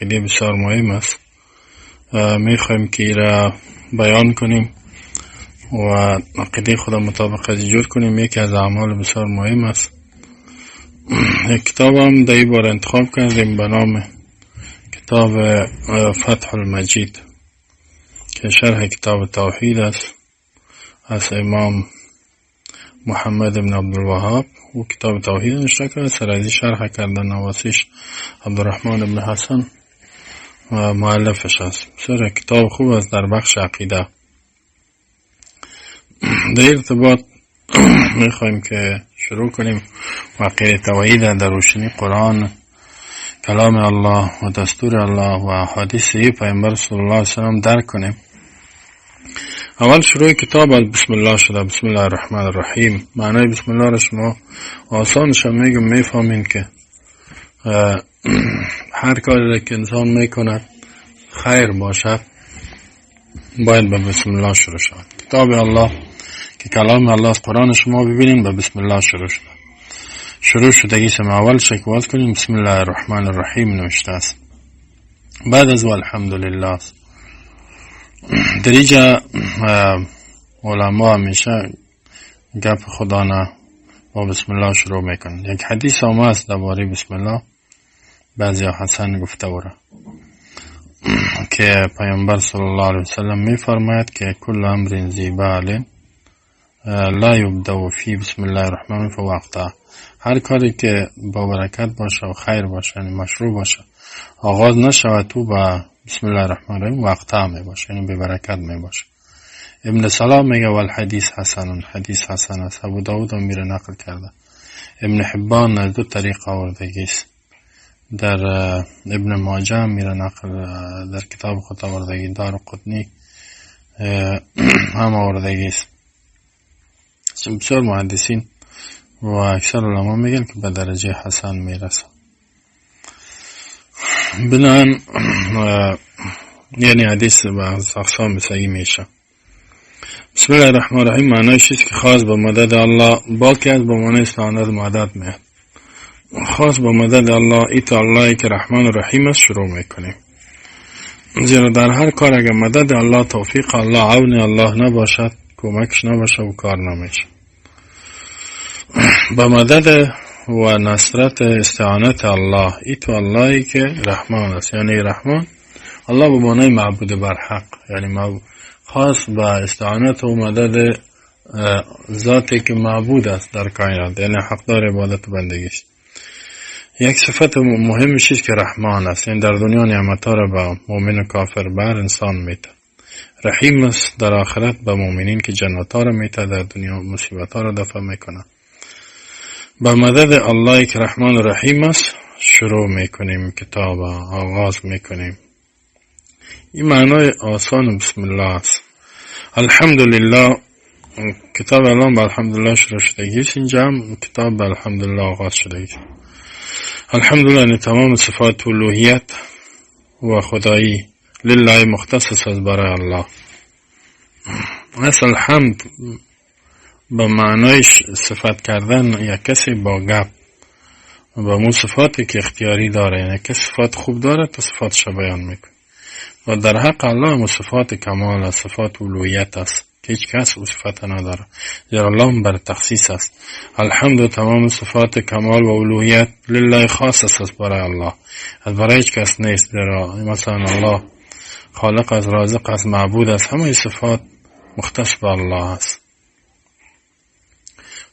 عقیده بسیار مهم است. میخوایم که را بیان کنیم و عقیده خود مطابق از جور کنیم. یکی از اعمال بسیار مهم است. یک کتاب هم در این بار انتخاب کردیم به نام کتاب فتح المجید که شرح کتاب توحید است از امام محمد بن عبدالوهاب. او کتاب توحید نوشته کرده، سر شرح کرده نواسیش عبدالرحمن بن حسن و مؤلفش است. بسیار کتاب خوب است در بخش عقیده. در ارتباط میخوایم که شروع کنیم و عقیده توحید در روشنی قرآن، کلام الله و دستور الله و احادیث پیامبر صلی الله علیه وسلم درک کنیم. اول شروع کتاب از بسم الله شده. بسم الله الرحمن الرحیم. معنای بسم الله را شما آسانش میگم، میفهمین که هر کاری که انسان میکند خیر باشد باید به بسم الله شروع شود. کتاب الله که کلام الله از قرآن شما ببینیم به بسم الله شروع شده. شروع شدگی سم اول شکواز کنیم بسم الله الرحمن الرحیم نوشته است. بعد از الحمدلله است. در اینجا علما همیشه گپ خدا نه با بسم الله شروع میکنن. یک حدیث آمده است درباره بسم الله، بعضی حسن گفته ورا که پیامبر صلی الله علیه وسلم میفرماید که کل امر ذی بال لا یبدأ فی بسم الله الرحمن فهو اقطع. هر کاری که با برکت باشه و خیر باشه، یعنی مشروع باشه، آغاز نشود تو با بسم الله الرحمن الرحیم وقتا می باشه، یعنی به برکت می باشه. ابن سلام میگه والحدیث حسن، حدیث حسن است. ابو داود هم میره نقل کرده. ابن حبان از دو طریق آوردگی است. در ابن ماجه میره نقل در کتاب خود آوردگی، دار قطنی هم آوردگی است. بسیار محدثین و اکثر علما میگن که به درجه حسن میرسه. بنان یعنی حدیث به اقسام صحیح میشه. بسم الله الرحمن الرحیم معنایش است که خاص به مدد الله، باقی از به معنای استعانت مدد میاد. خاص به مدد الله، ایت الله که رحمان و رحیم است شروع میکنیم. زیرا در هر کار اگر مدد الله، توفیق الله، عون الله نباشد، کمکش نباشه و کار نمیشه. به مدد و نصرت استعانت الله، ایتو اللهی که رحمان است، یعنی رحمان الله به معنای معبود برحق، یعنی خاص به استعانت و مدد ذاتی که معبود است در کائنات، یعنی حقدار عبادت و بندگی است. یک صفت مهمش است که رحمان است، یعنی در دنیا نعمتها را به مؤمن و کافر بر انسان میده. رحیم است در آخرت به مؤمنین که جنتها را میده، در دنیا مصیبتها را دفع میکنه. به مدد الله که رحمان و رحیم است شروع میکنیم کتاب، آغاز میکنیم. این معنای آسان بسم الله است. الحمدلله کتاب الان به الحمدلله شروع شدگی است. اینجا هم کتاب به الحمدلله آغاز شدگی. الحمدلله یعنی تمام صفات الوهیت و خدایی لله مختص است برای الله. اصل حمد به معنای صفت کردن یک کسی با گپ و مو صفاتی که اختیاری داره، یعنی کسی صفات خوب داره تو صفاتش بیان میکنه. و در حق الله مو صفات کمال است، صفات الوهیت است که هیچ کس او صفت نداره، زیرا الله بر تخصیص است. الحمد تمام صفات کمال و الوهیت لله خاص است برای الله، از برای هیچ کس نیست. زیرا مثلا الله خالق است، رازق است، معبود است، همه صفات مختص به الله است.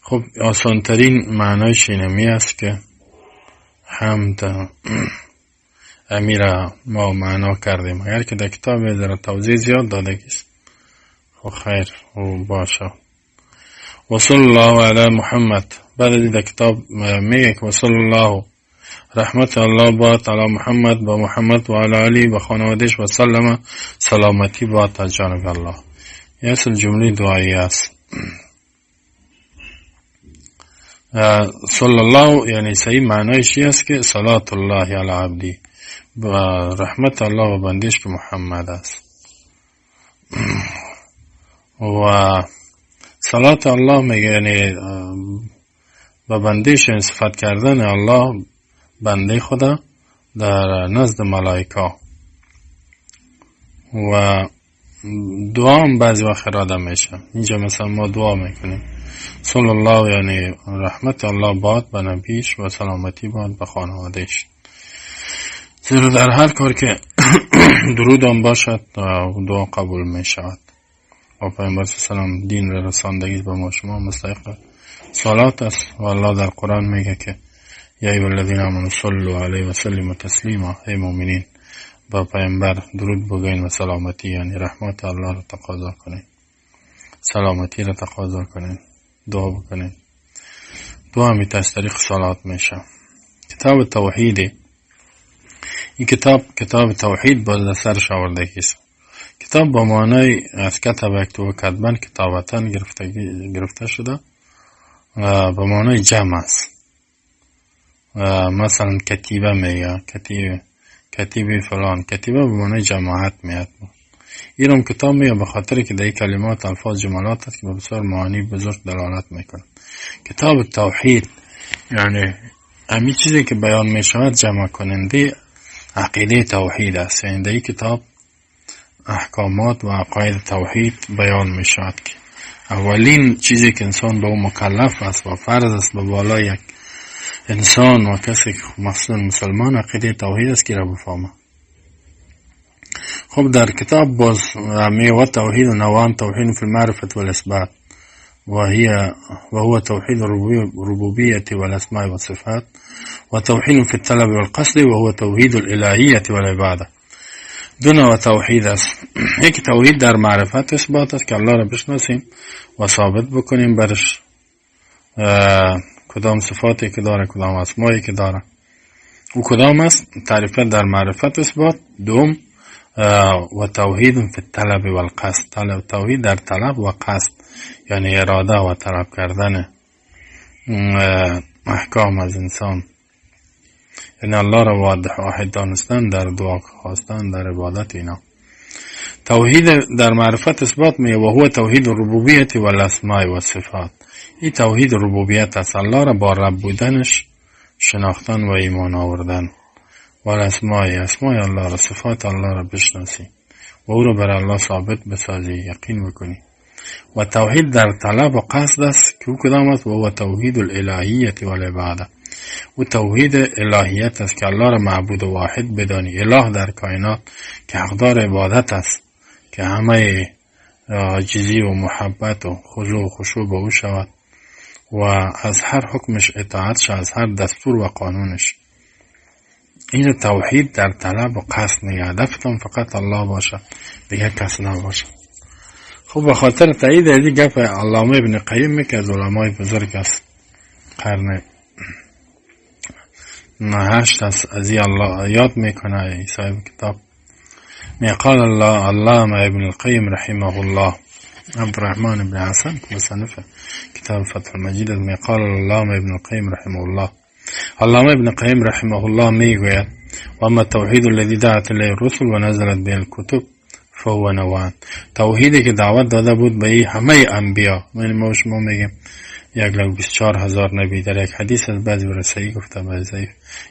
خب آسانترین معنایش اینمی است که حمد امیر ما معنا کردیم. اگر که در کتاب در توضیح زیاد داده است خب خیر و باشه. و صلی الله علی محمد. بعد از در کتاب میگه که و صلی الله رحمت الله باد علی محمد با محمد و علی علی و خانوادش و سلم سلامتی باد از جانب الله. یه اصل جمله دعایی است. صلی الله یعنی صحیح معنایش است که صلات الله علی عبدی و رحمت الله و بندش که محمد است. و صلات الله میگه یعنی به بندش، یعنی صفت کردن الله بنده خدا در نزد ملائکه. و دعا هم بعضی وقت اراده میشه. اینجا مثلا ما دعا میکنیم صلی الله، یعنی رحمت الله باد به نبیش و سلامتی باد به خانوادهش. زیرا در هر کار که درود هم باشد دعا قبول میشود. و پیامبر صلی الله علیه و سلم دین را رساندگی به ما شما مستحق صلات است. و الله در قرآن میگه که یا ایها الذین آمنوا صلوا علیه و سلموا تسلیما، ای مؤمنین با پیامبر درود بگوین و سلامتی، یعنی رحمت الله را تقاضا کنین، سلامتی را تقاضا کنین، دعا بکنین. دعا می از طریق صلات میشه. کتاب توحید، این کتاب کتاب توحید باز سرش آورده است. کتاب با معنای از کتب یکتب کتبن کتابتن گرفته شده، به معنای جمع است. مثلا کتیبه میگه، کتیبه فلان، کتیبه به معنای جماعت میاد. اینم کتاب میگه به خاطر که در کلمات الفاظ جملات است که به بسیار معانی بزرگ دلالت میکنه. کتاب توحید یعنی همین چیزی که بیان میشود جمع کننده عقیده توحید است. یعنی در این کتاب احکامات و عقاید توحید بیان میشود که اولین چیزی که انسان به او مکلف است و فرض است به بالای یک انسان و کسی که مخصوصا مسلمان، عقیده توحید است که را بفهمه. خب در کتاب باز می توحید نوعان، توحید فی المعرفة والإثبات وهو توحید الربوبية والأسماء والصفات، وتوحید في الطلب والقصد وهو توحید الإلهية والعبادة. دو نوع توحید است. یک توحید در معرفت اثبات است که الله را بشناسیم و ثابت بکنیم برش کدام صفاتی که داره، کدام اسمایی که داره، او کدام است. تعریف در معرفت اثبات. دوم و توحید فی الطلب والقصد، طلب توحید در طلب و قصد، یعنی اراده و طلب کردن احکام از انسان، یعنی الله را واحد دانستن در دعا خواستن، در عبادت اینا. توحید در معرفت اثبات می و هو توحید الربوبیت و الاسماء و صفات. این توحید ربوبیت است، الله را با رب بودنش شناختن و ایمان آوردن، و الاسماء، اسماء الله را، صفات الله را بشناسی و او را بر الله ثابت بسازی، یقین بکنی. و توحید در طلب و قصد است که او کدام است؟ و هو توحید الالهیت و العباده. و توحید الهیت است که الله را معبود واحد بدانی، اله در کائنات که حقدار عبادت است، که همه عاجزی و محبت و خضوع و خشوع به او شود و از هر حکمش اطاعت شود، از هر دستور و قانونش. این توحید در طلب و قصد میگه، هدفتان فقط الله باشه، دیگه کس نباشه. خب به خاطر تایید از این گپ علامه ابن قیم که از علمای بزرگ است، قرن 8 است، از این الله یاد میکنه صاحب کتاب. می قال الله علامه ابن القیم رحمه الله، عبدالرحمن ابن حسن که مصنف کتاب فتح المجید است، می قال علامه ابن القیم رحمه الله، علامه ابن قیم رحمه الله میگوید و اما التوحید الذي دعت الیه الرسل و نزلت به الکتب فهو نوعان. توحیدی که دعوت داده بود به همه انبیا، یعنی ما شما میگیم 124,000 نبی، در یک حدیث از بعضی ورثه‌ای گفته بعضی ضعیف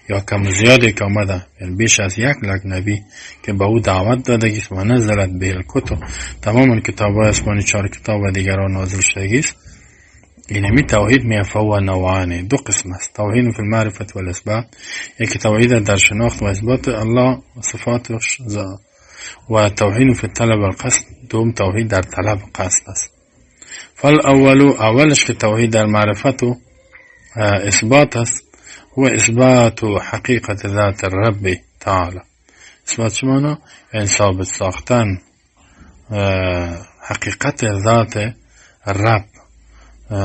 یا کم زیادی که آمده، یعنی بیش از 100,000 نبی که به او دعوت دادگی است و نزلت به الکتب، تمام کتاب‌های آسمانی 4 کتاب و دیگران نازل شدگی است. اینمی توحید می فهو نوعان، دو قسم است. توحید فی المعرفة والإثبات، یکی توحید در شناخت و اثبات الله و صفاتش، و توحید فی الطلب والقصد، دوم توحید در طلب و قصد است. فالاول، اولش که توحید در معرفت و اثبات است، هو اثبات حقیقت ذات الرب تعالی. اثبات چه معنا؟ یعنی ثابت ساختن حقیقت ذات رب،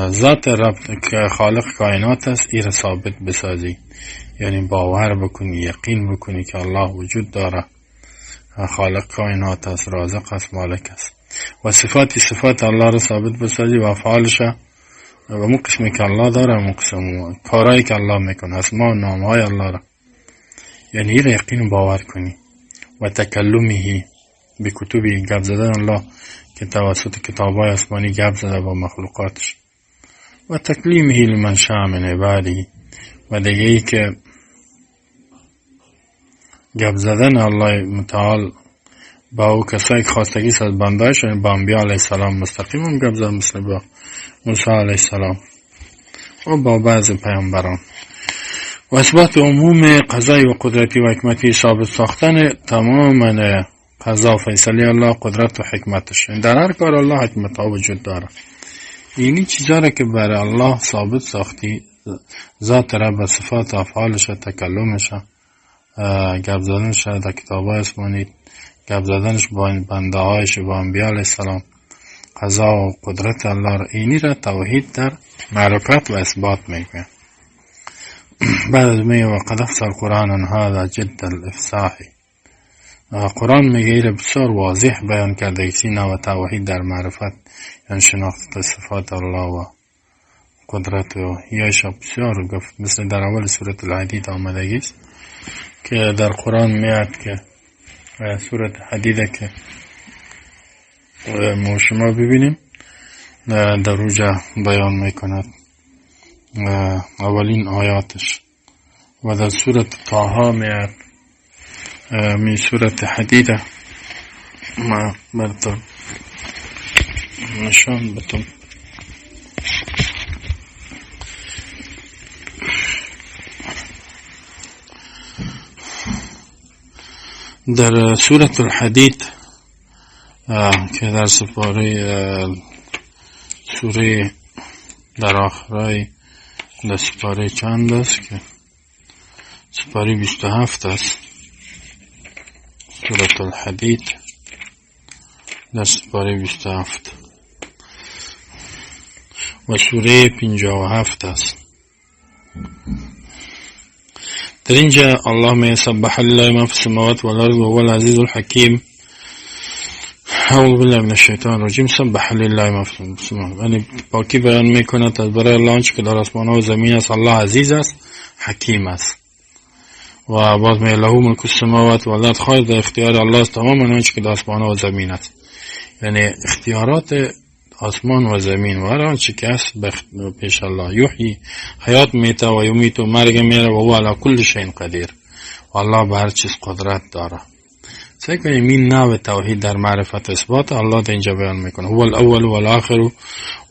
ذات رب که خالق کائنات است، این را ثابت بسازی، یعنی باور بکنی، یقین بکنی که الله وجود داره، خالق کائنات است، رازق است، مالک است. و صفاتی صفات الله را ثابت بسازی و افعالش و مو قسمی که الله داره، مو قسم کارهایی که الله میکنه، اسما و نامهای الله را، یعنی این را یقین باور کنی. و تکلمه به کتبی، گپ زدن الله که توسط کتابهای آسمانی گپ زده با مخلوقاتش. و تکلیمه لمن شاء من عباده، و دیگه ای که گپ زدن الله متعال با او کسایی که خواستگی است از بندهایش، یعنی با انبیا علیه السلام مستقیم هم گپ زد، مثل با موسی علیه السلام و با بعض پیامبران. و اثبات عموم قضای و قدرتی و حکمتی، ثابت ساختن تمام قضا فیصله الله، قدرت و حکمتش. در هر کار الله حکمت ها وجود داره. اینی چیزا را که برای الله ثابت ساختی، ذات رب، صفات افعالش، تکلمش، گپ زدنش در کتاب های آسمانی، گپ زدنش با بنده هایش، با انبیا علیه السلام، قضا و قدرت الله را، اینی را توحید در معرفت و اثبات میگه. بعد از میگه و قد افصل قرآن هذا جد الافصاح. قرآن میگه ایره بسیار واضح بیان کرده که نوع توحید در معرفت، یعنی شناخت صفات الله و قدرت و یایش بسیار گفت، مثل در اول سورة الحدید آمدگی است که در قرآن میاد که سورة حدید که ما شما ببینیم در اوجه بیان میکند اولین آیاتش. و در سورة طه میاد می سورة حدیده ما براتون نشان بتم. در سورة الحدید که در سپاره سوره در آخرای در سپاره چند است که سپاره 27 است، سورة الحدید در سپاره 27 و سوره 57 است. در اینجا الله می سبح لله ما فی السماوات والارض و هو العزیز الحکیم. اعوذ بالله من الشیطان الرجیم. سبح لله ما فی السماوات، یعنی پاکی بیان میکند از برای الله آنچه که در آسمان ها و زمین است. الله عزیز است، حکیم است. و باز می له ملک السماوات والارض، خالص در اختیار الله است تمام آنچه که در آسمان ها و زمین است، یعنی اختیارات آسمان و زمین و هر آنچه که است پیش الله. یحیی حیات میته و یمیت و مرگ میره و هو علی کل شیء قدیر، و الله به هر چیز قدرت داره. سعی کنیم این نوع توحید در معرفت اثبات الله در اینجا بیان میکنه. هو الاول والآخر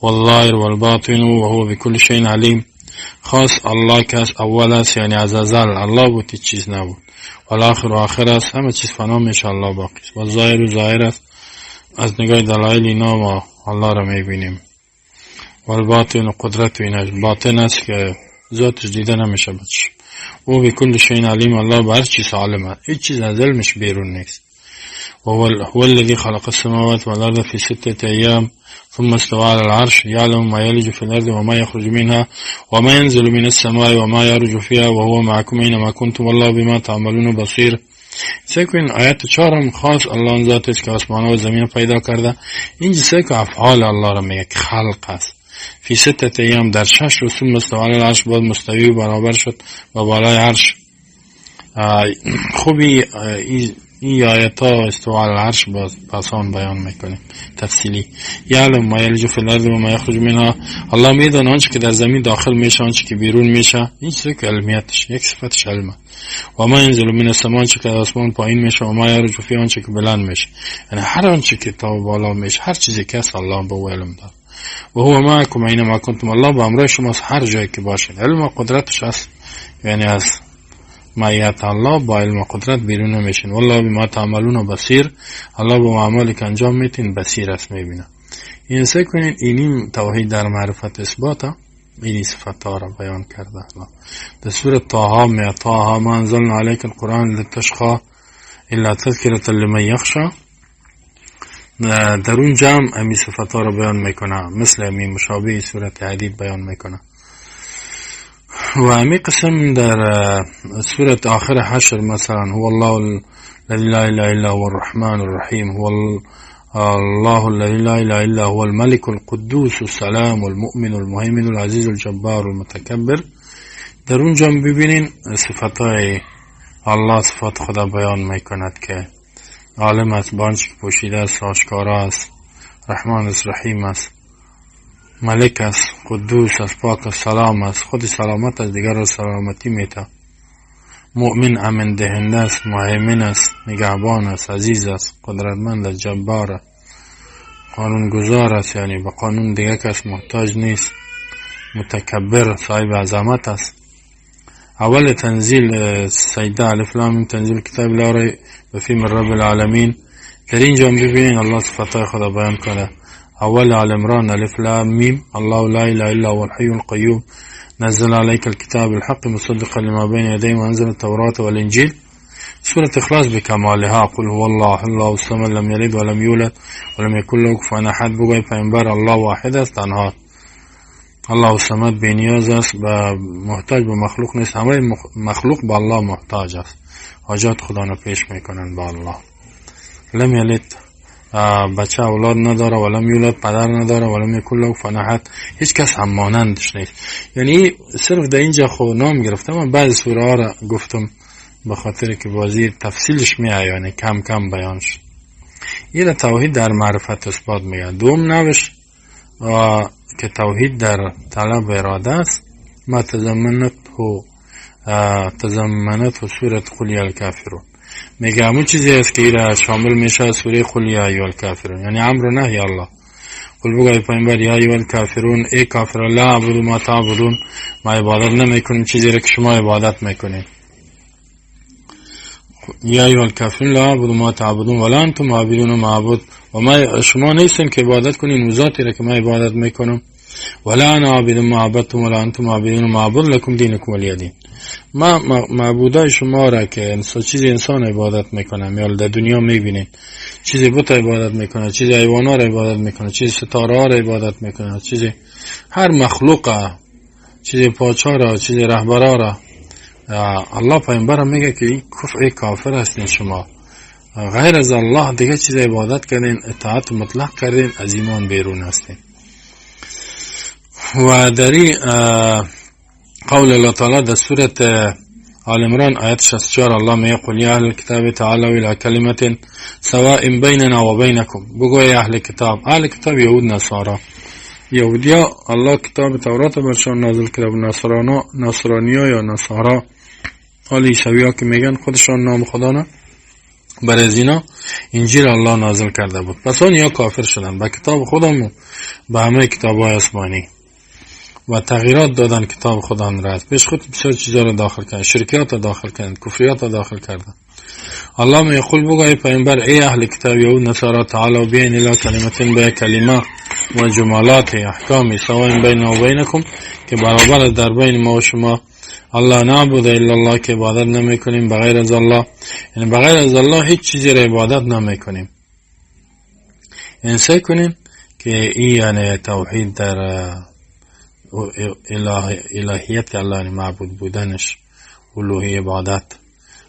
والظاهر والباطن و هو بكل شیء علیم. خاص الله که از اول است، یعنی از ازل الله بود، هیچ چیز نبود. والآخر و آخر است، همه چیز فنا میشه، الله باقی است. و ظاهر و ظاهر است، از نگاه دلایل اینا ما الله را میبینیم. والباطن و قدرت و اینا، باطن است که ذاتش دیده نمیشه بچه. او به کل شیء علیم، الله به هر چیز عالم است، هیچ چیز از علمش بیرون نیست. وهو الذي خلق السماوات والأرض في 6 أيام ثم استوى على العرش يعلم ما يلج في الأرض وما يخرج منها وما ينزل من السماء وما يرج فيها وهو معكم أينما كنتم والله بما تعملون بصير. سعی کنین آیت 4 خاص الله آن ذات است که آسمان و زمین پیدا کرده. اینجا سعی کن افعال الله را میگه که خلق است. فی 6 ایام، در 6 روز، ثم استوى علی العرش، باز مستوی و برابر شد و بالای عرش. خوبی این آیت ها استواء علی العرش باز پسان بیان میکنیم تفصیلی. یعلم ما یلج فی الارض و ما یخرج منها، الله میدونه آنچه که در زمین داخل میشه، آنچه که بیرون میشه. این چیزی که علمیتش، یک صفتش علمه. و ما ینزل من السماء، آنچه که از آسمان پایین میشه، و ما یعرج فیها، آنچه که بلند میشه. یعنی هر آنچه که تا بالا میشه، هر چیزی که هست الله به او علم داره. و هو معکم اینما کنتم، الله به همراه شماست هر جایی که باشید. علم و قدرتش هست، یعنی از معیت الله با علم و قدرت بیرون نمیشین. والله بما تعملون بصیر، الله با اعمالی که انجام میتین بصیر است، میبینه. این سعی کنین اینیم توحید در معرفت اثبات، اینی صفت ها را بیان کرده الله. در سورة طه می طه ما انزلنا علیک القرآن لتشقى الا تذکرة لمن یخشى، در اون جمع امی صفت ها را بیان میکنه، مثل امی مشابه سورة حدید بیان میکنه. و امی قسم در سورة آخر حشر مثلا هو الله الذي لا اله الا هو الرحمن الرحیم، هو الله الذي لا اله الا هو الملك القدوس السلام المؤمن المهیمن العزیز الجبار المتکبر. در اونجا ببینین صفتهای الله، صفات خدا بیان میکند که عالم است، با آنچه که پوشیده است آشکارا است، رحمان است، رحیم است، ملک است، قدوس است، پاک است، سلام است، خود سلامت است، دیگر را سلامتی میته، مؤمن امن دهنده است، مهیمن است، نگهبان است، عزیز است، قدرتمند است، جبار است، قانونگذار است، یعنی به قانون دیگه کس محتاج نیست، متکبر، صاحب عظمت است. اول تنزیل سجده الف لام تنزیل کتاب لا ریب فیه من رب العالمین. در اینجا ببینین الله صفتهای خدا بیان کنه. اول آل عمران الف لام میم الله لا اله الا هو الحي القیوم نزل عليك الكتاب الحق مصدقا لما بين يديه وانزل التوراة والانجيل. سورة اخلاص بکمالها قل هو الله الله الصمد لم یلد ولم یولد ولم یکن له کفوا احد. بگوی پیامبر الله واحد است، تنها الله الصمد بی نیاز است، به محتاج به مخلوق نیست. همه مخلوق به الله محتاج است، حاجات خدا را پیش میکنن به الله. لم یلد بچه اولاد نداره، ولم یولد پدر نداره، ولم یکن له کفوا احد، هیچ کس هم مانندش نیست. یعنی صرف در اینجا خو نام گرفتم، من بعضی سوره ها را گفتم به خاطر که بازی تفصیلش میاد، یعنی کم کم بیان شد. این توحید در معرفت اثبات میگه. دوم نوش که توحید در طلب اراده است، ما تضمنته سورة قل یا الکافرون. میگه همون چیزی است که ایره شامل میشه سوره قل یا ایها الکافرون، یعنی امر و نهی الله. قل بگوی پیامبر یا ایها الکافرون، ای کافران، لا اعبد ما تعبدون، ما عبادت نمیکنیم چیزی را که شما عبادت میکنید. یا ایها الکافرون لا اعبد ما تعبدون ولا انتم عابدون ما اعبد، و ما شما نیستین که عبادت کنین او ذاتی را که ما عبادت میکنم. ولا انا عابد ما عبدتم ولا انتم عابدون ما اعبد لکم دینکم ولی دین. ما معبودای شما را که چیزی انسان عبادت میکنه، یا در دنیا میبینین چیزی بت عبادت میکنه، چیزی حیوانا را عبادت میکنه، چیزی ستاره ها را عبادت میکنه، چیزی هر مخلوق، چیزی پاچا را، چیزی رهبرا را. الله پیامبر میگه که این کفر کافر هستین شما، غیر از الله دیگه چیز عبادت کردین، اطاعت مطلق کردین، از ایمان بیرون هستین. و در این قول الله تعالی در سورة آل عمران آیت 64 الله میگه قل یا اهل الكتاب تعالوا الى کلمة سواء بیننا و بینکم. بگو ای اهل کتاب، اهل کتاب یهود نصارا، یهودیا الله کتاب تورات برشان نازل کرده، نصرانیا یا نصارا حال عیسویا که میگن خودشان نام خدا نه، بر از اینا انجیل الله نازل کرده بود. پس آن یا کافر شدن به کتاب خودم و به همه کتاب های آسمانی و تغییرات دادن کتاب خودم را، پیش خود بسیار چیزا را داخل کردن، شرکیات را داخل کردن، کفریات را داخل کردن. الله می یقول بگو ای پیامبر ای اهل کتاب یهود نصارا تعالوا بیاین الی کلمة به کلمه و جملات احکام سواء بین و بینکم که برابر در بین ما و شما. الله نعبد الا الله که عبادت نمی کنیم بغیر از الله، یعنی بغیر از الله هیچ چیزی را عبادت نمی کنیم. یعنی سعی کنیم که این یعنی توحید در الهیت الله، یعنی معبود بودنش، الوهی عبادت،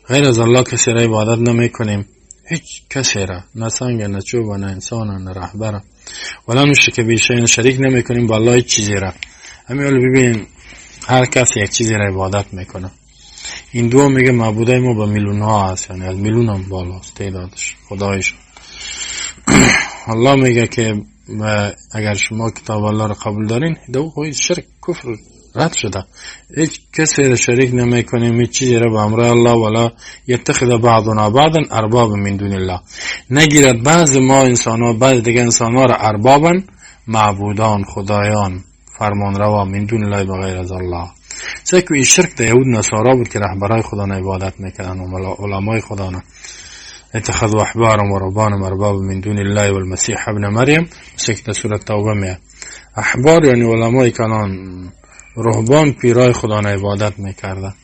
غیر از الله کسی را عبادت نمی کنیم، هیچ کسی را، نه سنگ، نه چوب، نه انسان، نه رهبر، ولا نشرک به شیء، شریک نمی کنیم با الله هیچ چیزی را. همین حالا ببین هر کس یک چیزی را عبادت میکنه. این دو میگه معبودای ما به میلیون ها هست، یعنی از میلیون هم بالاست تعدادش، خدایش. الله میگه که اگر شما کتاب الله را قبول دارین، دو خوی شرک کفر رد شده، هیچ کسی را شریک نمی کنیم، هیچ چیزی را به امر الله، ولا یتخذ بعضنا بعضا ارباب من دون الله، نگیرد بعض ما انسان ها بعض دیگه انسان ها را اربابا، معبودان، خدایان، فرمان روا، من دون الله بغیر از الله. چه که این شرک در یهود نصارا بود که رهبرای خدا نه عبادت میکردن و علمای خدا نه. اتخذوا احبارهم ورهبانهم اربابا من دون الله والمسیح ابن مریم، مثل که در سورة توبه میاد. احبار یعنی علمای کلان، رهبان پیرای خدا نه عبادت میکردن.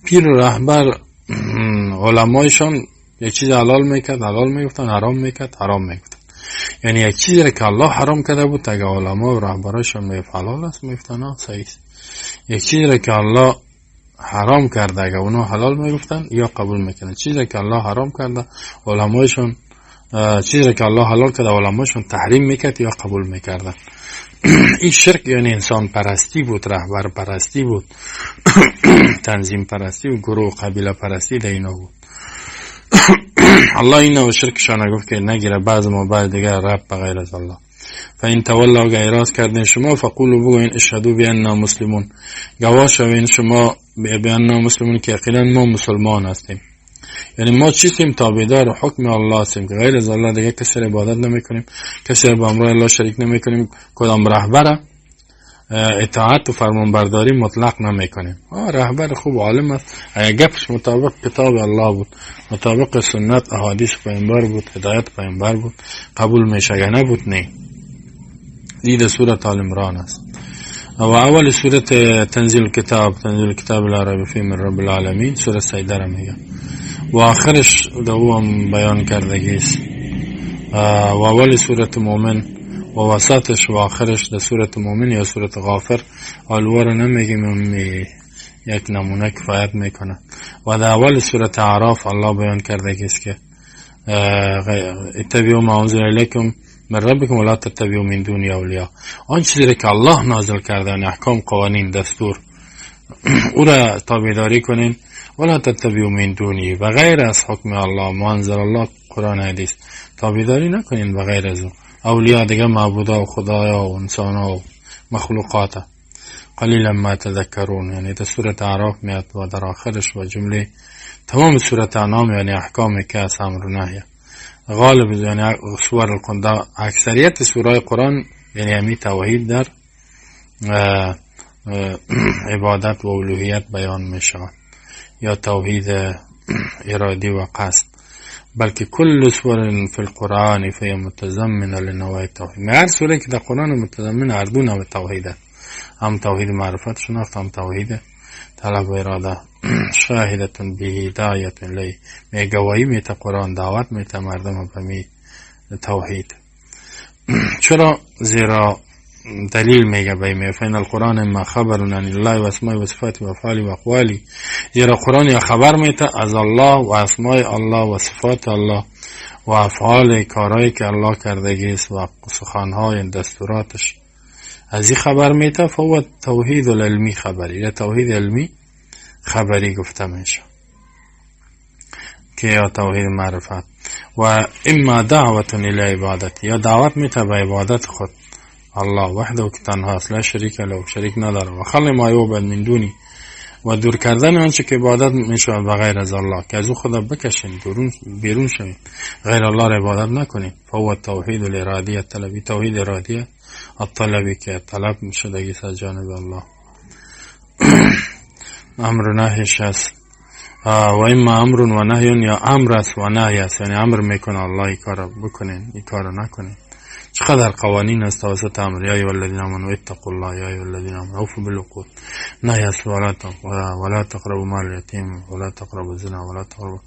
پیر و رهبر علمایشان یک چیز حلال میکرد حلال میگفتن، حرام میکرد حرام میگفتن. یعنی یک چیزی را که الله حرام کرده بود اگه علما و رهبرایشان میگفت حلال است، میگفتن نه صحیح است. یک چیزی را که الله حرام کرده اگه اونا حلال میگفتن یا قبول میکنن. چیزی را که الله حرام کرده علمایشان، چیزی را که الله حلال کرده علمایشان تحریم میکرد یا قبول میکردن. این شرک یعنی انسان پرستی بود، رهبر پرستی بود، تنظیم پرستی و گروه قبیله پرستی در اینا بود. الله اینا و شرکشان گفت که نگیره بعض ما بعض دیگر رب بغیر از الله. فإن تولوا، اگر اعراض کردین شما، فقولوا بگوین اشهدوا بأننا مسلمون، گواه شوین شما بأننا مسلمون که یقینا ما مسلمان هستیم. یعنی ما چیستیم؟ تابعدار حکم الله هستیم که غیر از الله دیگه کسی را عبادت نمیکنیم، کسی را به امر الله شریک نمیکنیم، کدام رهبر اطاعت و فرمانبرداری مطلق نمیکنیم. رهبر خوب عالم است، اگر گپش مطابق کتاب الله بود، مطابق سنت احادیث پیامبر بود، هدایت پیامبر بود، قبول میشه، اگر نبود نه. دید سورة آل عمران است. و اول سورة تنزیل کتاب، تنزیل کتاب لا ریب فیه من رب العالمین، سورة سجده را میگه و آخرش دوم بیان کردگی است. و اول سورة مؤمن و وسطش و آخرش در سورة مؤمن یا سورة غافر آلوار نمیگیم، یک نمونه کفایت میکنه. و در اول سورة اعراف الله بیان کردگی است که اتبعوا ما انزل الیکم من ربکم ولا تتبعوا من دون اولیاء، آن چیزی که الله نازل کرده، یعنی احکام، قوانین، دستور، او را تابعداری کنین. ولا تتبعوا من دونی، و غیر از حکم الله، ما انزل الله، قرآن حدیث، تابعداری نکنین و غیر از او اولیا، دیگه معبودا و خدایا و انسانا و مخلوقات. قلیلا ما تذکرون، یعنی در سورة اعراف میاد و در آخرش و جمله تمام سورة انعام، یعنی احکام که از امر و نهی غالب، یعنی سور القرآن، اکثریت سورای قرآن یعنی همی توحید در عبادت و الوهیت بیان می شود، یا توحید ارادی و قصد، بلکه کل سور فی القرآن فهي متضمنة لنوع التوحید. هر سوره که در قرآن متضمن هر دو نوع توحید است، هم توحید معرفت شناخت، هم توحید طلب و اراده. شاهدة به داعیة الیه، می گواهی میته قرآن، دعوت میته مردم به می توحید. چرا؟ زیرا دلیل میگه به می فإن القرآن اما خبر عن الله و اسماء و صفات و افعال و اقوالی، زیرا قرآن یا خبر میته از الله و اسماء الله و صفات الله و افعال، کارهایی که الله کردگی است و سخنهای دستوراتش، از این خبر میته. فهو توحید العلمی خبری، یا توحید علمی خبری گفته میشه که یا توحید معرفت. و اما دعوت الی عبادت، یا دعوت میته به عبادت خود الله وحده که تنهاست، لا شریک له، شریک نداره، و خلع ما یعبد من دونی، و دور کردن آنچه که عبادت میشود به غیر از الله، که از او خدا بکشین، بیرون شوین، غیر الله را عبادت نکنین. فهو توحید الارادی الطلبی، توحید ارادی الطلبی که طلب شدگی از جانب الله، امر و نهیش است. و اما امر و نهی، یا امر است و نهی است، یعنی امر میکنه الله این کار بکنین، این کار نکنین. چقدر قوانین است توسط امر، یا ایها الذین آمنوا اتقوا الله، یا ایها الذین آمنوا اوفوا بالعقود، نهی است ولا تقربوا مال الیتیم ولا تقربوا الزنا ولا تقربوا،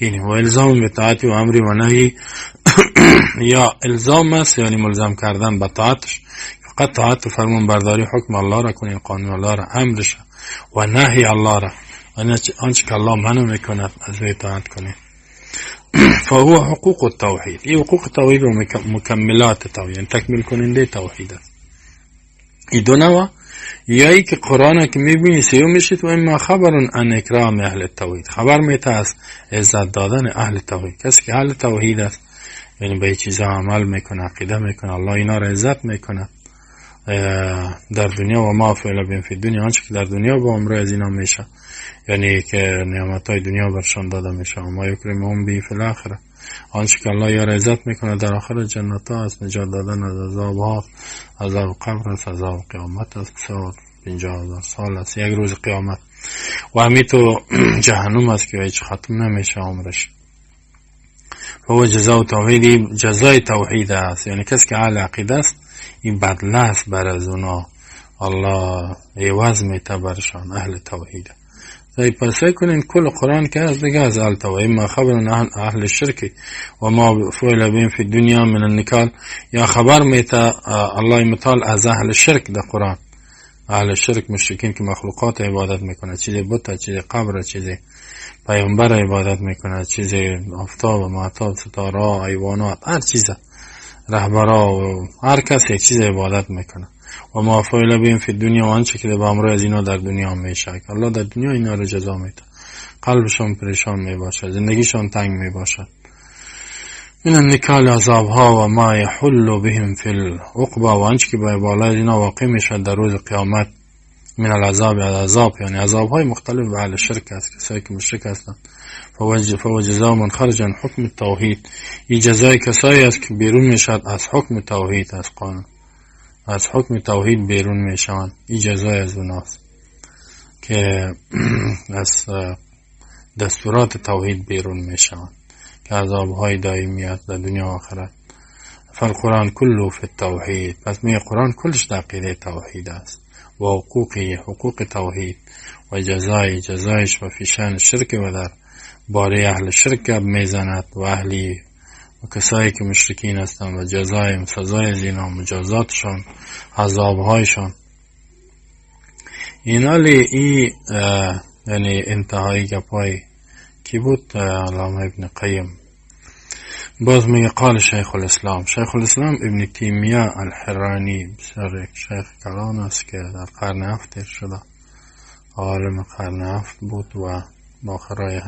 یعنی و الزام به طاعت و امر و نهی، یا الزام است یعنی ملزم کردن به طاعتش، فقط طاعت و فرمان برداری حکم الله را کنین، قانون الله را، امرش و نهی الله را، آنچه که الله منع میکند از وی اطاعت کنین. فهو حقوق التوحید، این حقوق توحید و مکملات توحید، یعنی تکمیل کننده توحید است. این دو نوع، یا ای که قرآن که میبینی سیوم میشید. و اما خبر عن اکرام اهل التوحید، خبر میته از عزت دادن اهل توحید، کسی که اهل توحید است یعنی به چیزا عمل میکنه، عقیده میکنه، الله اینا را عزت میکنه در دنیا. و ما فعل بهم فی دنیا، آنچه که در دنیا با امر از اینا میشه، یعنی که نعمت های دنیا برشان داده میشه. و ما یکرمهم به فی الاخره، آنچه که الله یار عزت میکنه در آخر، جنت ها است، نجات دادن از عذاب ها، عذاب قبر است، عذاب قیامت است، 50,000 سال است یک روز قیامت، و همی تو جهنم است که هیچ ختم نمیشه عمرش. فهو جزاء توحیدی، جزای توحید است، یعنی کسی که اهل عقیده است این بدله است بر از اونا، الله عوض میته برشان اهل توحید. پس کنین کل قرآن که از دیگه از اهل توحید. ما خبر اهل الشرک و ما فعل بهم فی الدنیا من النکال، یا خبر میته الله متعال از اهل شرک در قرآن، اهل شرک مشرکین که مخلوقات عبادت میکنه، چیزی بت، چیزی قبر، چیزی پیامبر عبادت میکنه، چیزی آفتاب و مهتاب، ستاره، حیوانات، هر چیز، رهبرا و هر کس یک چیز عبادت میکنه. و ما فعل بهم فی الدنیا، و آنچه که به امر از اینا در دنیا میشه، الله در دنیا اینا رو جزا میده، قلبشان پریشان میباشه، زندگیشان تنگ میباشه. من النکال عذاب ها و ما یحل بهم فی العقبه، و آنچه که به بالای اینا واقع میشد در روز قیامت، من العذاب عذاب، یعنی عذاب های مختلف به اهل شرک است، کسایی که مشرک هستند. فهو جزاء من خرج عن حکم التوحید، این جزای کسایی است که بیرون میشد از حکم توحید، از قانون، از حکم توحید بیرون میشوند. این جزای از اوناست که از دستورات توحید بیرون میشوند، که عذاب های دائمی است در دنیا و آخرت. فالقرآن كله فی التوحید، پس می قرآن کلش در عقیده توحید است و حقوقی، حقوق توحید و جزای، جزایش و فی شأن شرک، و در باره اهل شرک گپ میزند و اهلی و کسایی که مشرکین هستند و جزای، سزای از اینا، مجازاتشان، عذابهایشان. اینا لی ای یعنی انتهای گپای کی بود؟ علامه ابن قیم. باز میگه قال شیخ الاسلام، شیخ الاسلام ابن تیمیه الحرانی، بسیار یک شیخ کلان است که در قرن هفت تیر شده، عالم قرن هفت بود و آخرای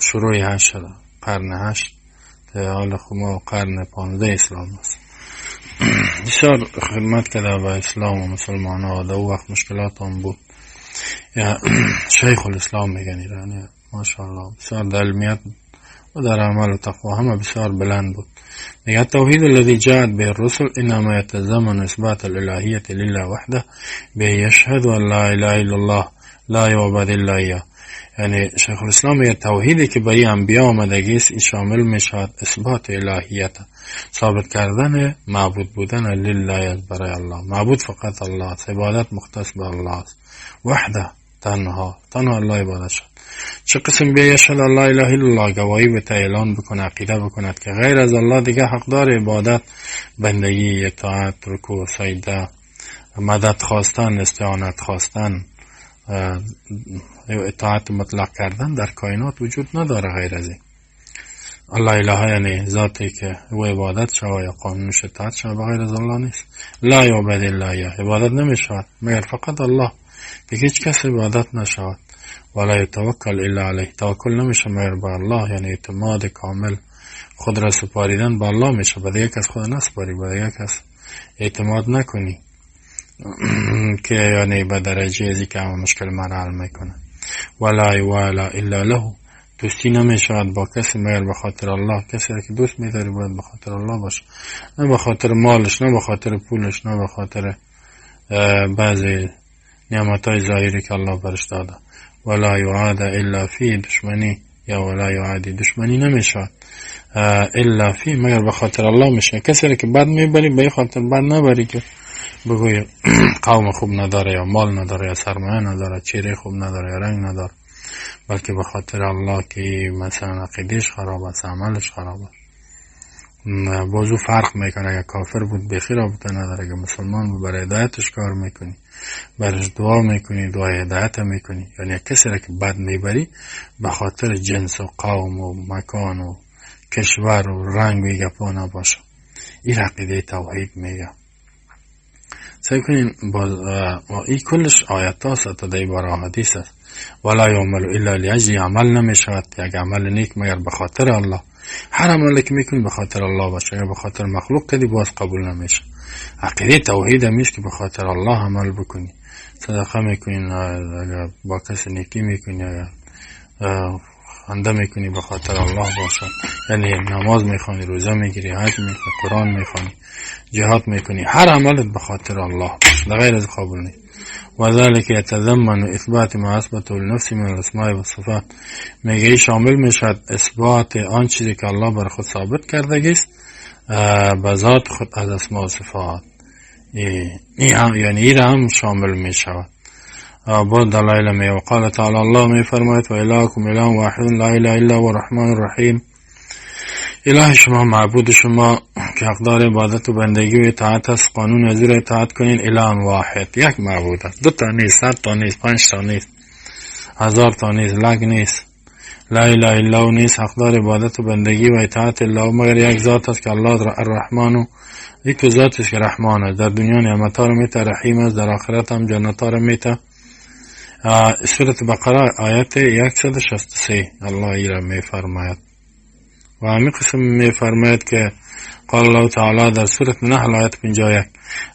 شروع هشت شده، قرن هشت حال خما قرن 15 اسلام است. بسیار خدمت کرده به اسلام و مسلمان ها، در او وقت مشکلات هم بود. شیخ الاسلام میگن ایرانی، ماشاءالله بسیار در علمیت و در عمل و تقوا همه بسیار بلند بود. میگه التوحید الذي جاءت به الرسل انما يتضمن اثبات الالهیة لله وحده به يشهد ان لا اله الا الله لا يعبد الا اياه. یعنی شیخ الاسلام میگه توحیدی که به انبیا آمدگی است این شامل میشود اثبات الهیت، ثابت کردن معبود بودن لله از برای الله، معبود فقط الله است، عبادت مختص به الله است، وحده تنها، تنها الله عبادت شد. چه قسم بیا یشهد الله اله الا الله، گواهی به اعلان بکنه، عقیده بکند که غیر از الله دیگه حقدار عبادت، بندگی، اطاعت، رکوع، سجده، مدد خواستن، استعانت خواستن، اطاعت مطلق کردن در کائنات وجود نداره غیر از این. الله اله یعنی ذاتی که او عبادت شود یا قانونش اطاعت شود، غیر از الله نیست. لا یعبد الا ایاه، عبادت نمی شود مگر فقط الله، دیگه هیچ کس عبادت نشود. ولا یتوکل الا علیه، توکل نمیشه مگر به الله، یعنی اعتماد کامل خود را سپاریدن به الله میشه، به دیگه کس خود نسپاری، به دیگه کس اعتماد نکنی که یعنی به درجه ازی که همه مشکل مرا حل میکنه. ولا یوالا الا له، دوستی نمیشود با کسی مگر به خاطر الله. کسی را که دوست میداری باید به خاطر الله باشه، نه به خاطر مالش، نه به خاطر پولش، نه به خاطر بعضی نعمتهای ظاهری که الله برش داده. ولا یعاد الا فی، دشمنی یا ولا یعادی، دشمنی نمیشود الا فی، مگر به خاطر الله میشه. کسی را که بد میبری به خاطر بد نبری که بگوی قوم خوب نداره یا مال نداره یا سرمایه نداره، چهره خوب نداره یا رنگ نداره، بلکه به خاطر الله که مثلا عقیدهش خراب است، عملش خراب است. بازو فرق میکنه، اگه کافر بود بیخی رابطه نداره، اگه مسلمان بود برای هدایتش کار میکنی، برش دعا میکنی، دعای هدایت میکنی. یعنی کسی را که بد میبری به خاطر جنس و قوم و مکان و کشور و رنگ و گپا نباشه. این عقیده توحید میگه. سعی کنین باز این کلش آیت هاست تا در باره حدیث است. ولا یعمل الا لاجل، عمل نمیشود یک عمل نیک مگر به خاطر الله. هر عملی که میکنی به خاطر الله باشه، اگر به خاطر مخلوق کدی باز قبول نمیشه. عقیده توحید همیشه که به خاطر الله عمل بکنی، صدقه میکنی، اگر با کسی نیکی میکنی، اگر خنده میکنی به خاطر الله باشه، یعنی نماز میخوانی، روزه میگیری، حج میکنی، قرآن میخوانی، جهاد میکنی، هر عملت به خاطر الله باشه، غیر از قبول نیست. و ذلك يتضمن اثبات ما اثبته لنفسه من الاسماء والصفات، میگه شامل میشد اثبات آن چیزی که الله بر خود ثابت کرده است به ذات خود از اسماء و صفات، یعنی این هم شامل میشود. با دلایل می و قال تعالی، الله می فرماید و الهکم اله واحد لا اله الا هو الرحمن الرحیم. اله شما، معبود شما که حقدار عبادت و بندگی و اطاعت است، قانون از او را اطاعت کنین. اله واحد، یک معبود است، دو تا نیست، 100 تا نیست، 5 تا نیست، 1000 تا نیست، لگ نیست. لا اله الا هو نیست حقدار عبادت و بندگی و اطاعت الله مگر یک ذات است که الله الرحمن و یک ذات است که رحمان است، در دنیا نعمت‌ها رو میته، رحیم است، در آخرت هم جنت‌ها رو میته. سورة بقره آیت 163 الله ای را میفرماید. و همین قسم میفرماید که قال الله تعالی در سورة نحل آیت 51: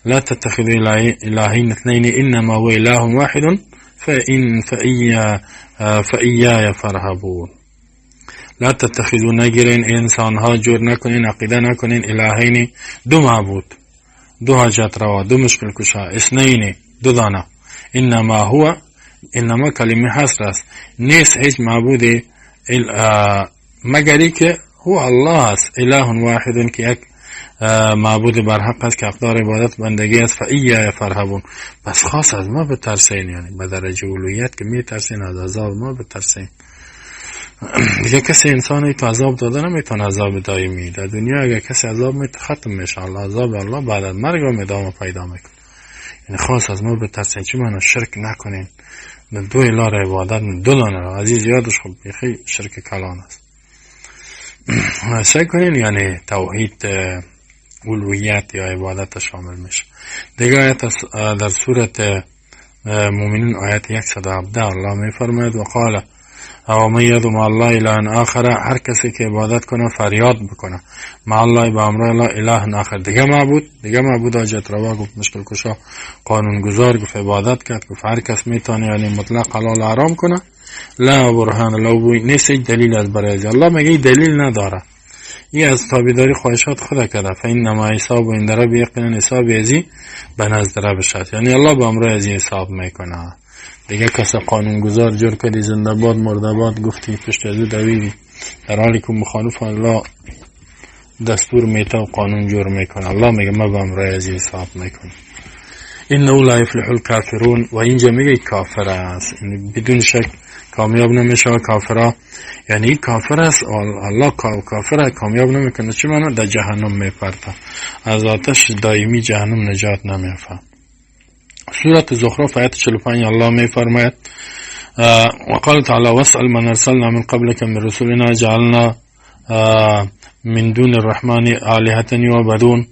لا تتخذوا الهین اثنین انما هو اله واحد فإن فإیای فارهبون. لا تتخذوا، نگیرین انسان ها، جور نکنین، عقیده نکنین، الهین، دو معبود، دو حاجت روا، دو مشکل کشا، اثنین، دو دانه. انما هو، انما کلمه حصر است، نیست هیچ معبودی مگری که هو الله است، اله واحد، که یک معبود برحق است که حقدار عبادت بندگی است. فایای فارهبون، پس خاص از ما بترسین، یعنی به درجه اولویت که میترسین از عذاب ما بترسین. دیگه کسی انسانی تو عذاب داده نمیتونه، عذاب دائمی در دنیا اگر کسی عذاب میته ختم میشه، الله عذاب الله بعد از مرگ هم ادامه پیدا میکنه. یعنی خاص از ما بترسین، چی معنا؟ شرک نکنین، دو اله را عبادت، دو دانه را عزیز یادش، خب خیلی شرک کلان است. سعی کنین یعنی توحید اولویت یا عبادت شامل میشه. دیگه آیت در سورت مومنین آیت 117 الله میفرماید: و قال او من یدعو مع الله اله آخر، هر کسی که عبادت کنه، فریاد بکنه، مع الله، به همراه الله، اله آخر، دیگه معبود، دیگه معبود حاجت روا گفت، مشکل کشا، قانون گذار گفت، عبادت کرد، گفت هر کس میتونه یعنی مطلق حلال حرام کنه. لا برهان له، نیست دلیل از برای الله، میگه دلیل نداره، این از تابعداری خواهشات خود کرده. فانما حسابه عند ربه، یقینا حساب ازی به نزد ربش است، یعنی الله به همراه ازی حساب میکنه. دیگه کس قانون گذار جور کردی، زنده باد مرده باد گفتی، پشت ازو دویدی، در حالی که مخالف الله دستور میته و قانون جور میکنه. الله میگه ما به همراه ازی حساب میکنه. انه لا یفلح الکافرون. و اینجا میگه کافر است، یعنی بدون شک کامیاب نمیشه کافرا، یعنی کافر است، الله کافر کامیاب نمیکنه. چی معنا؟ در جهنم میپرته، از آتش دائمی جهنم نجات نمیافه. سورة زخرف آیت 45 الله میفرماید: وقال تعالى واسأل من ارسلنا من قبلك من رسلنا جعلنا من دون الرحمن آلهة يعبدون.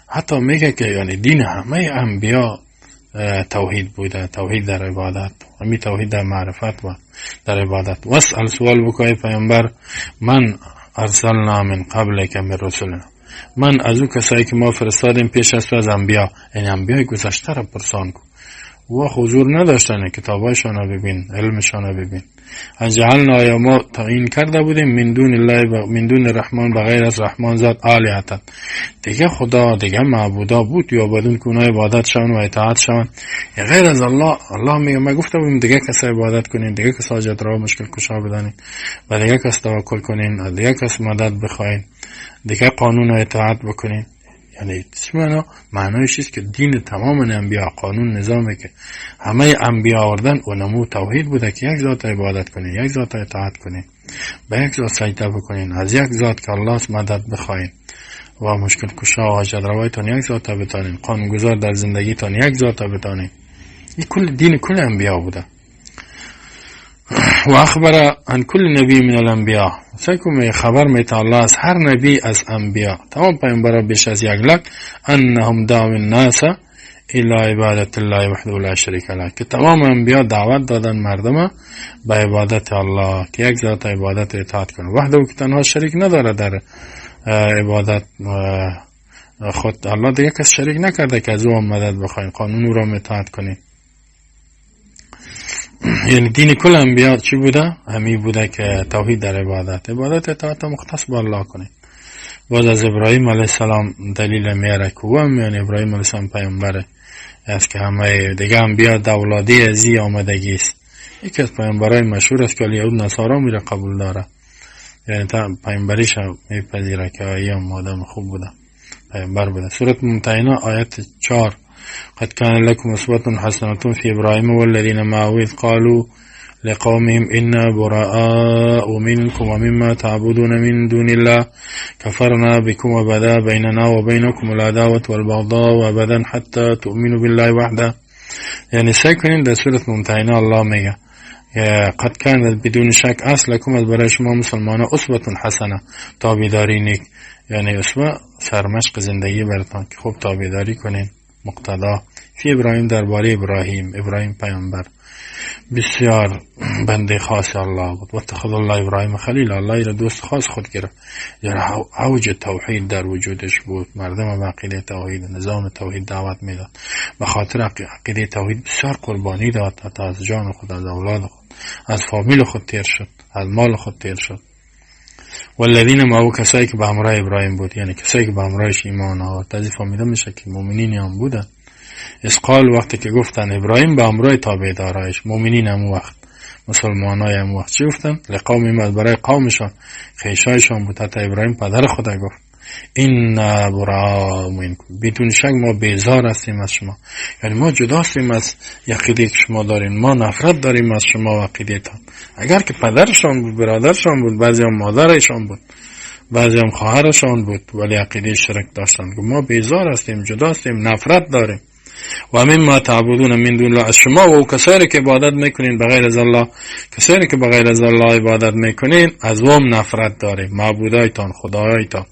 حتی میگه که یعنی دین همه انبیا توحید بوده، توحید در عبادت، همی توحید در معرفت و در عبادت. واسأل، سوال بکای پیامبر، من ارسلنا من قبلك من رسلنا، من از او کسایی که ما فرستادیم پیش از تو از انبیا، یعنی انبیای گذشته را پرسان کن و حضور نداشتن، کتابایشان را ببین، علمشان را ببین. اجعلنا، یا ما تعیین کرده بودیم، من دون الله و من دون الرحمن، بغیر از رحمان ذات، آلهة، دیگه خدا، دیگه معبودا بود، يعبدون، که اونا عبادت شون و اطاعت شون غیر از الله. الله میگه ما گفته بودیم دیگه کس عبادت کنین، دیگه کس حاجت را مشکل کشا بدانین و دیگه کس توکل کنین، دیگه کس مدد بخواین، دیگه قانون و اطاعت بکنین. یعنی چی معنا؟ معنایش است که دین تمام انبیا، قانون نظامی که همه انبیا آوردن و نمو توحید بوده که یک ذات عبادت کنین، یک ذات اطاعت کنین، به یک ذات سجده بکنین، از یک ذات که الله است مدد بخواین و مشکل کشا و حاجت روایتان یک ذات بتانین، قانونگذار در زندگیتان یک ذات بتانین. این کل دین کل انبیا بوده. و اخبر عن كل نبی من الانبیاء، سیکم خبر میته الله از هر نبی از انبیا، تمام پیامبرا بیش از 1 لک، انهم دعوا الناس الى عبادت الله وحده لا شریک له، که تمام انبیا دعوت دادن مردم به عبادت الله، که یک ذات عبادت اطاعت کنه، وحده، که تنها شریک نداره در عبادت خود. الله دیگه کس شریک نکرده که از او مدد بخواین، قانون او را اطاعت کنیم. یعنی دین کل انبیا چی بوده؟ همی بوده که توحید در عبادت، عبادت اطاعت مختص به الله کنیم. باز از ابراهیم علیه السلام دلیل میاره که هم یعنی ابراهیم علیه السلام پیامبر است که همه دیگه انبیا دولادی ازی آمدگی است. یکی از پیامبرای مشهور است که یهود نصارا میره قبول داره، یعنی تا پیامبریش میپذیره که آیا آدم خوب بوده، پیامبر بوده. سورت ممتحنه آیت 4: قد كان لكم أسوة حسنة في إبراهيم والذين معه إذ قالوا لقومهم إنا براء منكم ومما تعبدون من دون الله كفرنا بكم وبدا بيننا وبينكم العداوة والبغضاء أبدا حتى تؤمنوا بالله وحده. یعنی سعی کنین، در سورت ممتحنه الله میگه قد کان، بدون شک است، لکم، از برای شما مسلمان، اسوة حسنه، تابعداری نیک، یعنی اسوه، سرمشق زندگی براتان که خوب تابعداری کنین. مقتدا فی ابراهیم درباره ابراهیم، ابراهیم پیامبر بسیار بنده خاص الله بود. و اتخذ الله ابراهیم خلیل، الله را دوست خاص خود گرفت. یعنی اوج توحید در وجودش بود، مردم به عقیده توحید، نظام توحید دعوت میداد. به خاطر عقیده توحید بسیار قربانی داد، حتی از جان خود، از اولاد خود، از فامیل خود تیر شد، از مال خود تیر شد. والذین ما او کسایی که به همراه ابراهیم بود، یعنی کسایی که به همراهش ایمان آورد. از این فهمیده میشه که مؤمنین هم بودن. از قال وقتی که گفتن ابراهیم به همراه تابعدارایش، مؤمنین هم وقت، مسلمانای هم وقت چی گفتن؟ لقوم برای قومشان، خویشایشان بود. حتی ابراهیم پدر خدا گفت إنا براء منکم، بدون شک ما بیزار هستیم از شما، یعنی ما جدا هستیم از عقیده که شما دارین، ما نفرت داریم از شما و عقیده تان. اگر که پدرشان بود، برادرشان بود، بعضی هم مادرشان بود، بعضی هم خواهرشان بود، ولی عقیده شرک داشتن. ما بیزار هستیم، جدا هستیم، نفرت داریم. و مما تعبدون من دون الله، از شما و کسایی که عبادت میکنین بغیر از الله، کسایی که بغیر از الله عبادت میکنین، از وام نفرت داریم، معبودایتان، خدایایتان.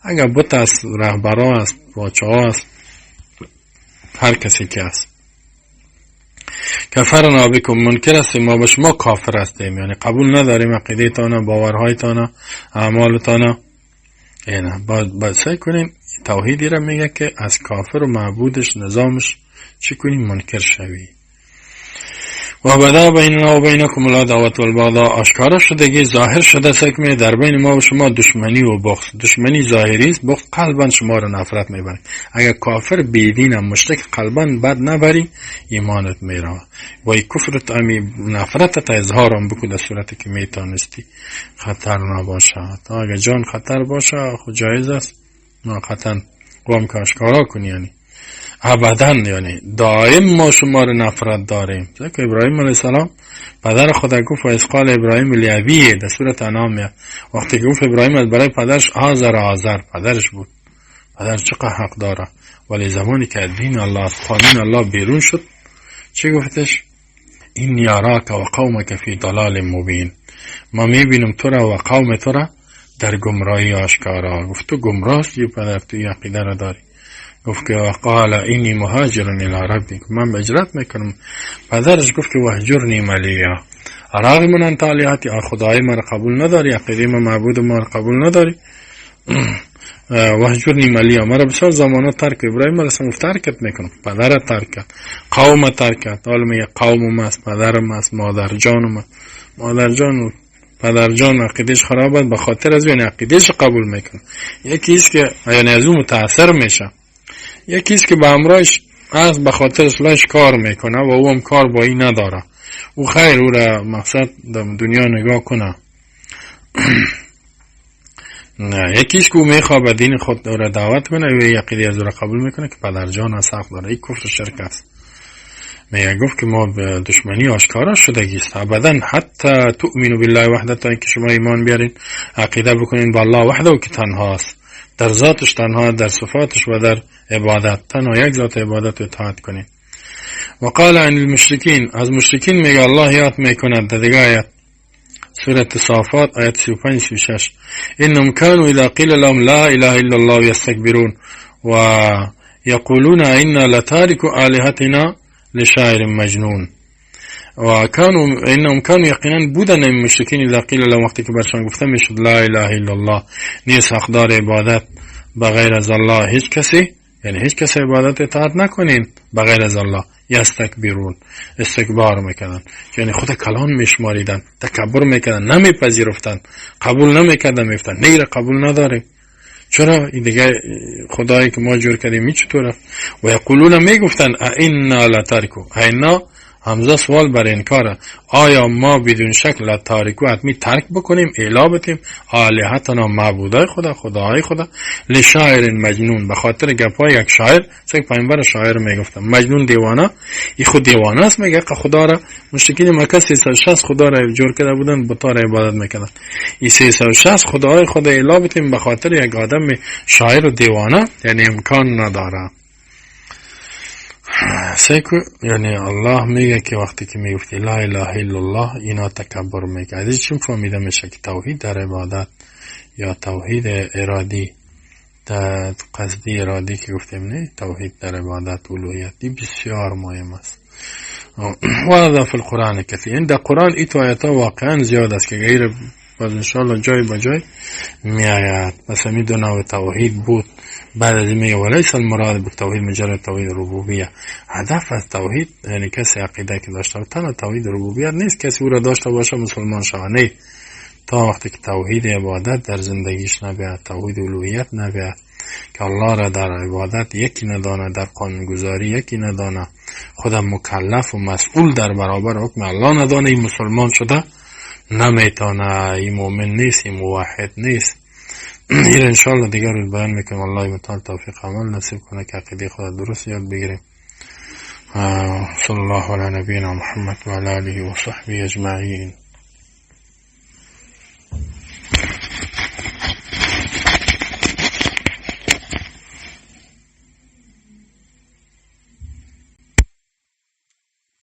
اگر بت است، رهبرا است، پاچه است، هر کسی که است. کفرنا بکم، منکر هستیم، ما به شما کافر هستیم، یعنی قبول نداریم عقیده تان، باورهایتان، اعمالتان. یعنی باید سعی کنیم توحیدی را میگه که از کافر و معبودش، نظامش چی کنیم؟ منکر شوی. و بدا بیننا و بینکم العداوة والبغضاء، آشکارا شدگی، ظاهر شده سکمه در بین ما و شما دشمنی و بغض. دشمنی ظاهری است، بغض قلبا شما را نفرت میبرد. اگر کافر بیدین مشرک قلبا بد نبری، ایمانت میره و ای کفرت امی نفرتت اظهارم بکن در صورتی که میتانستی خطر نباشه. تا اگر جان خطر باشه خود جایز است، موقتا قوم که آشکارا کنی، یعنی ابدا، یعنی دائم ما شما رو نفرت داریم. که ابراهیم علیه السلام پدر خدا گفت و اذ قال ابراهیم لابیه، در سورت انعام وقتی که گفت ابراهیم از برای پدرش آزر، آزر پدرش بود، پدر چقدر حق داره، ولی زمانی که دین الله، از قانون الله بیرون شد، چه گفتش؟ اینی اراک و قومک فی ضلال مبین، ما میبینم تو را و قوم تو را در گمراهی آشکارا. گفت تو گمراه هستی پدر، تو این عقیده را داری. گفت که قال اینی مهاجر الی ربی، من هجرت میکنم. پدرش گفت که وهجرنی ملیا، راغم انت آلهتی، خدای مرا قبول نداری، عقیده ما معبود ما را قبول نداری، وهجرنی ملیا، مرا بسیار زمانه ترک. ابراهیم علیه السلام گفت ترکت میکنم، پدر ترک کرد، قوم ترک کرد. حالا میگه قوم ما است، پدرم است، مادر جانم است، مادر جان پدر جان عقیدهش خراب است، به خاطر از یعنی عقیدهش قبول میکنه. یکی است که یعنی از اون متاثر میشه، یکی است که به همراهش از به خاطر اصلاحش کار میکنه و او هم کار با این نداره، او خیر او را مقصد در دنیا نگاه کنه. نه، یکی است که او میخواد به دین خود او را دعوت کنه و عقیده از او را قبول میکنه که پدر جان از حق داره، این کفر شرک است. میگه گفت که ما به دشمنی آشکارا شدگی است ابدا، حتی تؤمنوا بالله وحده، تا اینکه شما ایمان بیارین، عقیده بکنین به الله وحده که تنها است، در ذاتش تنها، در صفاتش و در عبادت تنها یک ذات عبادت و اطاعت کنین. و قال عن المشرکین، از مشرکین میگه الله یاد میکند در دیگه آیت سورة صافات آیت 35 36، انهم كانوا اذا قیل لهم لا اله الا الله یستکبرون و یقولون انا لتارک آلهتنا لشاعر مجنون. و كانوا انهم كانوا یقینا بودن این مشرکین اذا قیل لهم، وقتی که برشان گفته میشد لا اله الا الله، نیست حقدار عبادت بغیر از الله هیچ کسی، یعنی هیچ کسی عبادت اطاعت نکنین بغیر از الله، یستکبرون، استکبار میکردن، یعنی خود کلان میشماریدن، تکبر میکردن، نمیپذیرفتن، قبول نمیکردن، میگفتن نه قبول نداریم، چرا این دیگه خدایی که ما جور کردیم می چطوره؟ و یقولون میگفتن ائنا لتارکو، ائنا همزه سوال بر انکاره، آیا ما بدون شک لتارکو حتمی ترک بکنیم، اعلا بتیم آلهتنا معبودای خدا، خداهای خدا، لشاعر مجنون، به خاطر گپای یک شاعر، سگ پیامبر شاعر میگفتن مجنون دیوانه، این خود دیوانه است، میگه که خدا را مشرکین مکه 360 خدا را جور کرده بودن، بتا را عبادت میکردن، این 360 خداهای خدا اعلا بتیم به خاطر یک آدم شاعر و دیوانه، یعنی امکان نداره. سیکو یعنی الله میگه که وقتی که میگفتی لا اله الا الله اینا تکبر میکرد. از چون فهمیده میشه که توحید در عبادت یا توحید ارادی قصدی ارادی که گفتیم، نه، توحید در عبادت، الوهیت بسیار مهم است. ورد في القرآن كثير. در قرآن ایتو آیت واقعا زیاد است که غیر باز انشاءالله جای با جای می آید. پس همی دو نوع توحید بود. بعد از این میگه وليس المراد بالتوحید مجرد توحید ربوبیه. هدف از توحید، یعنی کسی عقیده که داشته باشه، تنها توحید ربوبیت نیست، کسی او را داشته باشه مسلمان شود. نه، تا وقتی که توحید عبادت در زندگیش نبیاد، توحید الوهیت نبیاد که الله را در عبادت یکی ندانه، در قانونگذاری یکی ندانه، خود مکلف و مسئول در برابر حکم الله ندانه، این مسلمان شده نمیتونه، این مؤمن نیست، این موحد نیست. این انشاءالله دیگر روز بیان میکنم. الله متعال توفیق عمل نصیب کنه که عقیده خود درست یاد بگیریم. صلی الله علی نبینا محمد و علی آله و صحبه اجمعین.